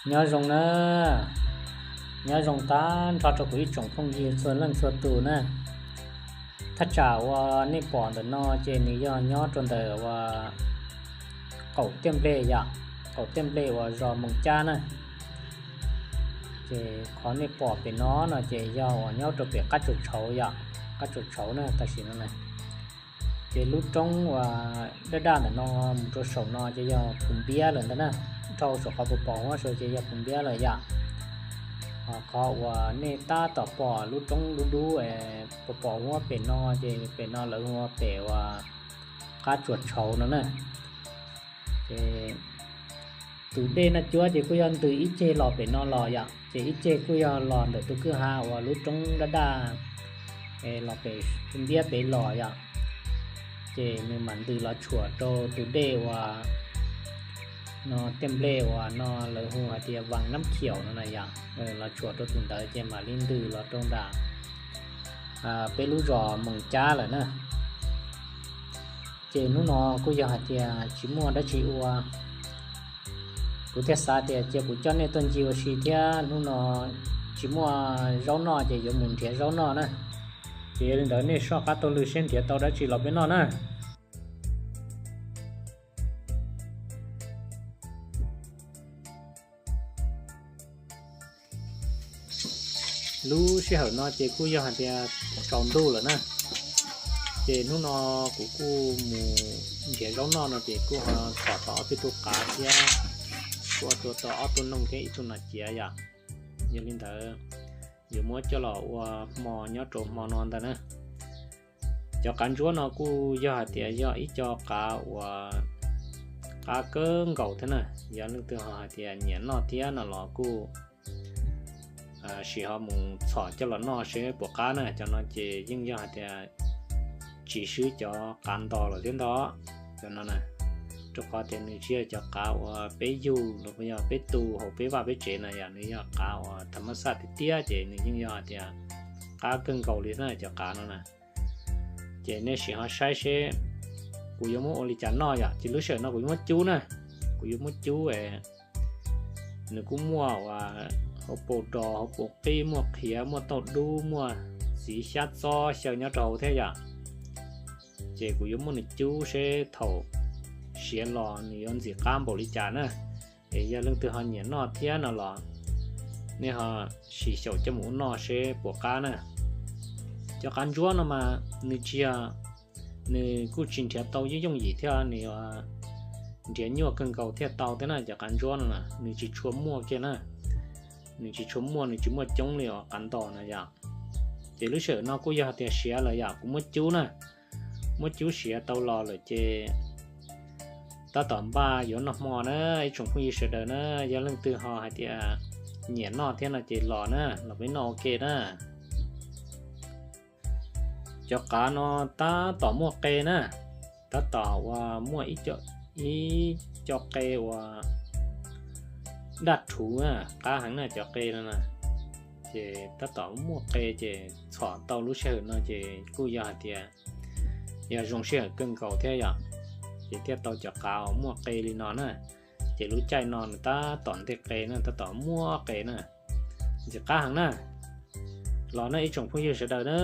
Nyob zoo na, nyob zoo tag nrho rau kuv ib tsoom phooj ywg txhua leej txhua tus na. Thaj tsam uas nej pom ntawm no ces nws yog nyob rau ntawm uas qaum tiaj nplej yom, qaum tiaj nplej uas zos Moos Cab na. Ces qhov nej pom pem no no ces yog uas nyob rau pem qab tsuas tshauv yom, qab tsuas tshauv na tam sim no na. Ces lub roob uas daj daj ntawm no mus rau saum no ces yog Pus Npiab lawm ntag na. Dhau saum qhov pos pos huab saud ces yog Pus Npiab lawm yom. Ho qhov uas nej tab tom pom lub roob dub dub pos pos huab pem no ces pem no lawv hu ua pem uas qab tsuas tshauv no na. Ces tus dej Naj Cuab ces kuj yog ntws ib ceg los pem no los yom, ces ib ceg kuj yog los ntawm tus kwj ha uas lub roob daj daj los pem Pus Npiab pem los yom. Ces nws mam ntws los tshuam rau tus dej uas no tiaj nplej uas no lawv hu hais tias Vas Nab Khiaum no na yom. Los tshuam rau tus ntawd ces mam li ntws los rau nram peb lub zos Moos Cab lawm na. Ces hnub no kuj yog hais tias tsis muaj dab tsi ua, kuv thiaj xav tias cia kuv coj nej tuaj ncig ua si thiab. Hnub no tsis muaj zaub noj ces yuav mus nrhiav zaub noj na. Ces yog li ntawd nej soj qab taug lw seb nrhiav tau dab tsi los peb noj na. Lub sij hawm no ces kuj yog hais tias tsaus ntuj lawm na. Ces hnub no kuv kuj mus nrhiav zaub noj no ces kuj ho txhom tau ob peb tug qav thiab, kuj tua tau ob tug noog thiab ib tug nas ciav yom. Yog li ntawd yuav muab coj los ua hmo nyob rau hmo no ntag na. Cov qav ntsuab no kuj yog hais tias yog ib co qav uas qab kawg nkaus thiab na. Yog leej twg ho hais tias nyiam noj thiab no los kuj sim ho mus txhom coj los noj seb puas qab na. Cov no ces yeej yog hais tias tsis swb cov qav ntos lawm thiab ntag. Cov no na, rau qhov tias nws tsis yog cov qav uas peb yug los yog peb tu hauv peb vaj peb tsev na yom, nws yog qav uas tham mas xaj tiag tiag ces nws yeej yog hais tias qab kawg nkaus li na cov qav no na. Ces nej sim ho saib seb kuv yuav muab ua li cas noj yom. Ces lub sij hawm no kuv yuav muab cub na, kuv yuav muab cub. Nws kuj muaj uas hauv paus dos hauv paus qib, muaj qhiav muaj tauj dub muaj txiv xyab txob xyaw nyob rau hauv thiab yom. Ces kuv yuav muab nws cub seb thaum siav los nws yuav ntxim qab npaum li cas na. Es yog leej twg ho nyiam noj thiab no los nej ho sim xyaum coj mus ua noj seb puas qab na. Cov qav ntsuab no mas nws tsis yog, nws kuj tsis nrhiav tau yooj yooj yim thiab, nws nrhiav nyuaj kawg nkaus thiaj tau thiab na. Cov qav ntsuab no na nws tsis tshua muaj kiag na, nws tsis tshua muaj, nws tsis muaj coob li uas qav ntos na yom. Ces lub sij hawm no kuj yog hais tias siav lawm yom, kuv muab cub na, muab cub siav tau los lawm ces tab tom npaj yuav noj hmo na. Ib tsoom phooj ywg sawv daws na, yog leej twg ho hais tias nyiam noj thiab no ces los na, los peb noj ua ke na. Cov qav no tab tom muaj qe na, tab tom uas muaj ib co qe uas daj rhuv na, qab heev na cov qe no na. Ces tab tom muaj qe ces txhom tau lub sij hawm no ces kuj yog hais tias yog zoo sij hawm kawg nkaus thiab yom, ces thiaj tau cov qav uas muaj qe li no na. Ces lub caij no nws tab tom nteg qe na, tab tom muaj qe na, ntxim qab heev na. Los na ib tsoom phooj ywg sawv daws na.